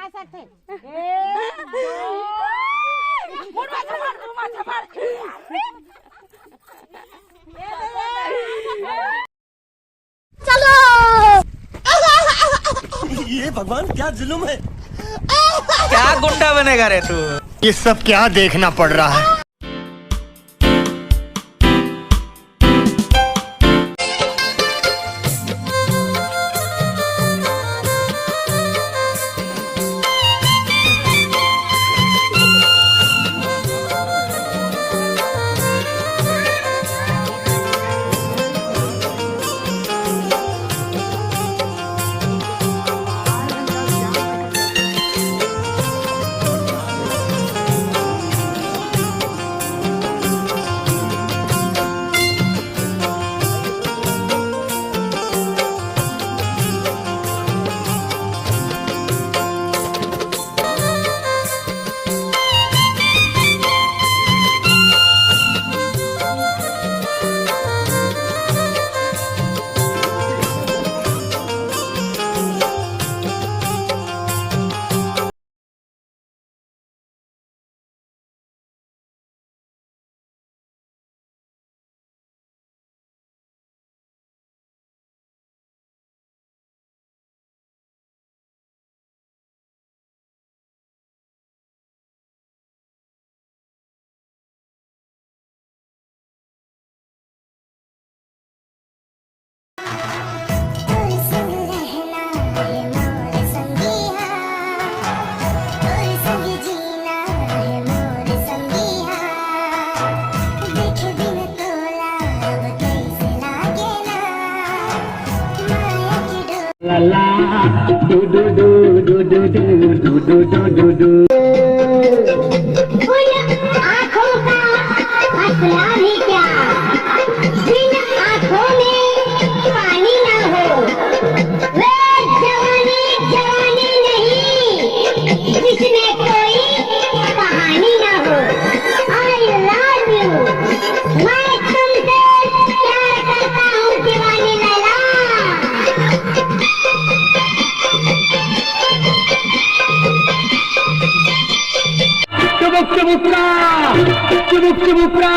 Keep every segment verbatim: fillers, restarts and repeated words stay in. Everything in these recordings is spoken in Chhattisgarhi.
सकथे। ए, दो, मुड़वा झमार, मुड़वा झमार। चलो। ये भगवान, क्या जुल्म है। क्या गुंडा बनेगा रे तू? ये सब क्या देखना पड़ रहा है? उन आँखों का हंसना भी क्या, जिन आँखों में पानी ना हो। वे जवानी, जवानी नहीं, जिसमें कोई कहानी ना हो। I love you। मैं तुमसे प्यार करता हूँ दीवानी लैला। चुबुक चुबुक रा, चुबुक चुबुक रा।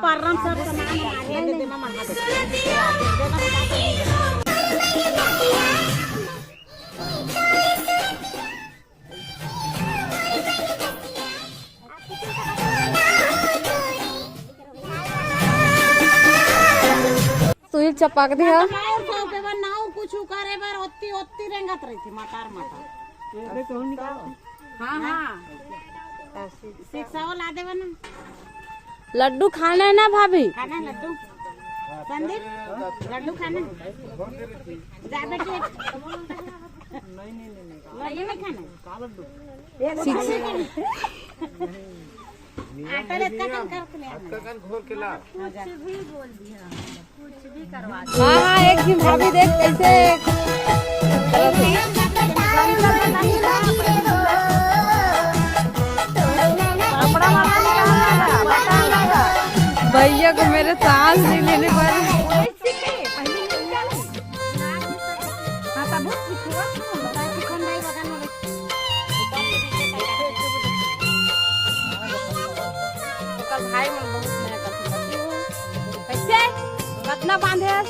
परम सब सामान मांगे ने देना मंगा दे। सुई ल चपक दिहा। नाव सौंपे बर, नाव कुछु करे बर, ओत्ती, ओत्ती रेंगत रहिथे, मटार, मटार। हाँ, हाँ। सिक्सावा ला देवा ना। लड्डू खाना है ना भाभी? खाना है लड्डू? संदीप, लड्डू खाना है? जा बेटे। लड्डू नहीं खाना है? आटा लेता कन कर ले आना। कन घोर के ला। हाँ, हाँ, एक दिन भाभी देख कैसे। भैया को मेरे सांस नहीं लेने पर। ओकर भाई मन बहुत मया करथे। कैसे? कतना बांधे हस?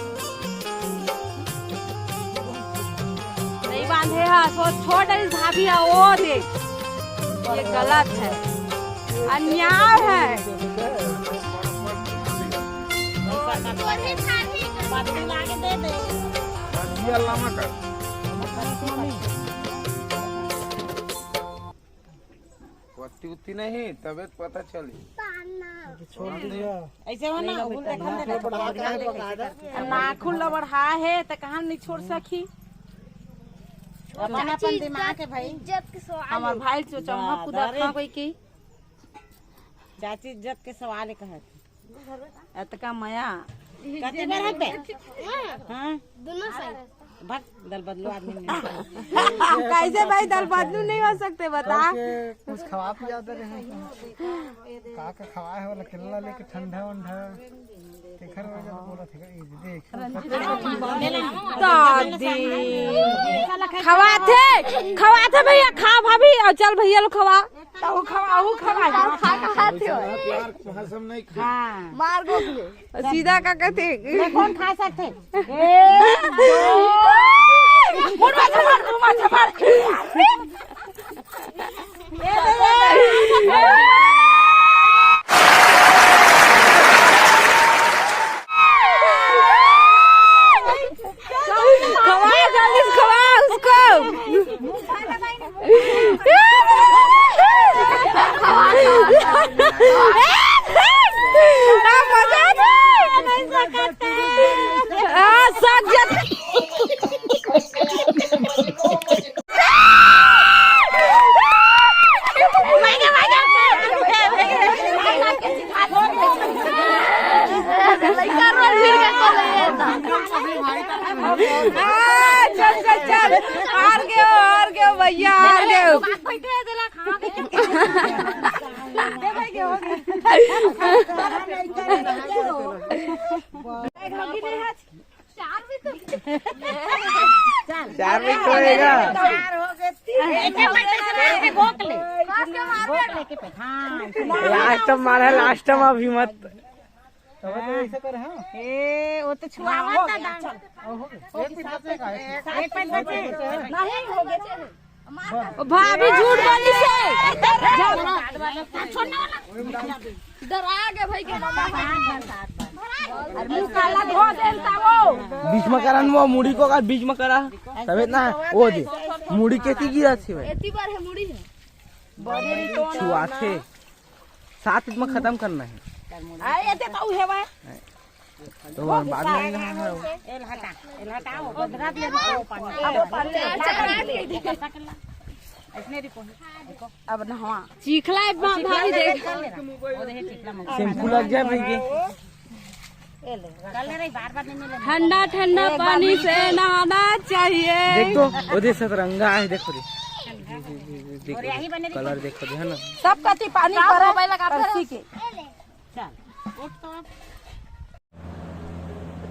नहीं बांधे हस, वो छोड़ डरिस भाभी हा, वो देख। ये गलत है, अन्याय है। पत्ती उत्ती नहीं, तबे तो पता चली। छोड़ दिया। ऐसे हो ना, उल्टा कर दे। नाखून ला बढ़ा हे, त कहाँ नहीं छोड़ सकी? अपन, अपन दिमाग है भाई। इज्जत के सवाल हमार है। भाई जो चम्मा दादा कुदा रे। खा गई की। चाची इज्जत के सवाल है, कहा थी। अतका मया। कति बार हक बे? हाँ। दोनों side। भाग, दल बदलू आदमी नहीं। कैसे भाई दल बदलू नहीं हो सकते, बता? करके कुछ खवा पिया दे रहे हैं। का का खवाए हो, केला लेके ठंडा वंडा। तेखर वजह तो बोला थे, ये देख। दादी। खवा थे, खवा थे भैया, खा भाभी, और चल भैया लो खवा। ताऊ खवा, ऊ खवा। खा, खा, खा, खा, खा। प्यार भाषण नहीं खा। हाँ। मार गोखले। सीधा का कहते? ले, कौन खा सकते? ए, मुड़ मा छमार, मुड़ मा छमार। खवा, जल्दी से खवा उसको। चल, चल, चल। हार गयो, हार गयो भैया, हार गयो। चार भी तो होएगा। लास्ट में मारा, लास्ट में अभी मत। ए, वो तो छुआ मत दादा। एक पैसा नहीं हो गया। ओ भाभी झूठ बोली से। डरा गए भाई के मामा। अरे मुंह काला धो देन ता वो। बीच में करा न वो मुड़ी को, अगर बीच में करा तबे ना वो दे। मुड़ी केती गिरा थी भाई। एती बार है मुड़ी है। छुआ थे। सात में खत्म करना है। अरे एते तो है भाई। तो हम बाद में नहीं नहाना है। एल हटा, एल हटाओ, बदरा ले आओ पानी। अब पानी ले, अच्छा, अच्छा, अच्छा। ऐसने देखो, देखो। अब नहवा। चीखला है, भाभी देख। वो देखे चीखला मंगा। शैम्पू लग जाए भाई के। ए ले, कर ले रे, बार बार नहीं मिले। ठंडा ठंडा पानी से नहाना चाहिए। देख तो, वो दे सतरंगा है, देखो रे। देखो, कलर देखो रे, है ना? सब कति पानी पड़ा है, लगा तरसी के। चल, उठ तो अब।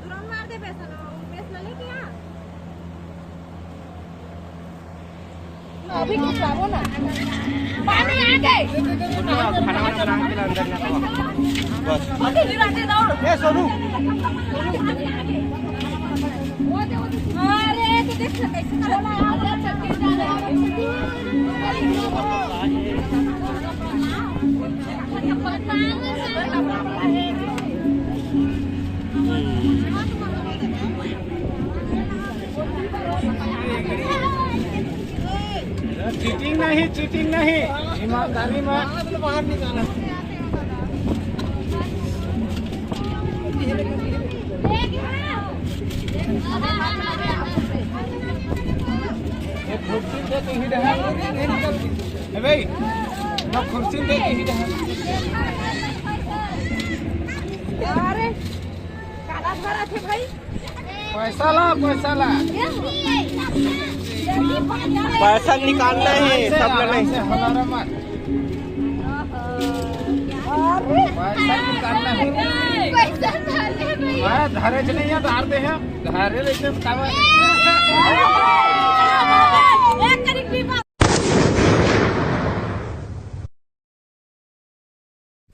तुरंत मार दे बेसन, बेसन लेके आ। अभी कुछ पाबो ना। पानी आ गए। ए, सोनू। अरे, तो देख ना, कैसे चला है। चीटिंग नहीं, चीटिंग नहीं, ईमानदारी में। एक कुर्सी दे के ही रहा। ए भाई, ना कुर्सी दे के ही रहा। अरे, काला भरा थे भाई। पैसा ला, पैसा ला। पैसा निकालना है, सब ला नहीं। पैसा निकालना है। मैं धरे च नहीं है, डार दे है। धरे लेके बतावा।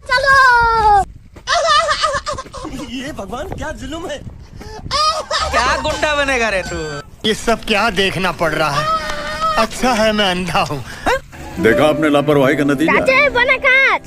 चलो। ये भगवान, क्या जुल्म है। क्या गुंडा बनेगा रे तू? ये सब क्या देखना पड़ रहा है? अच्छा है मैं अंधा हूँ। देखा आपने लापरवाही का नतीजा। चाचे, बना कांच।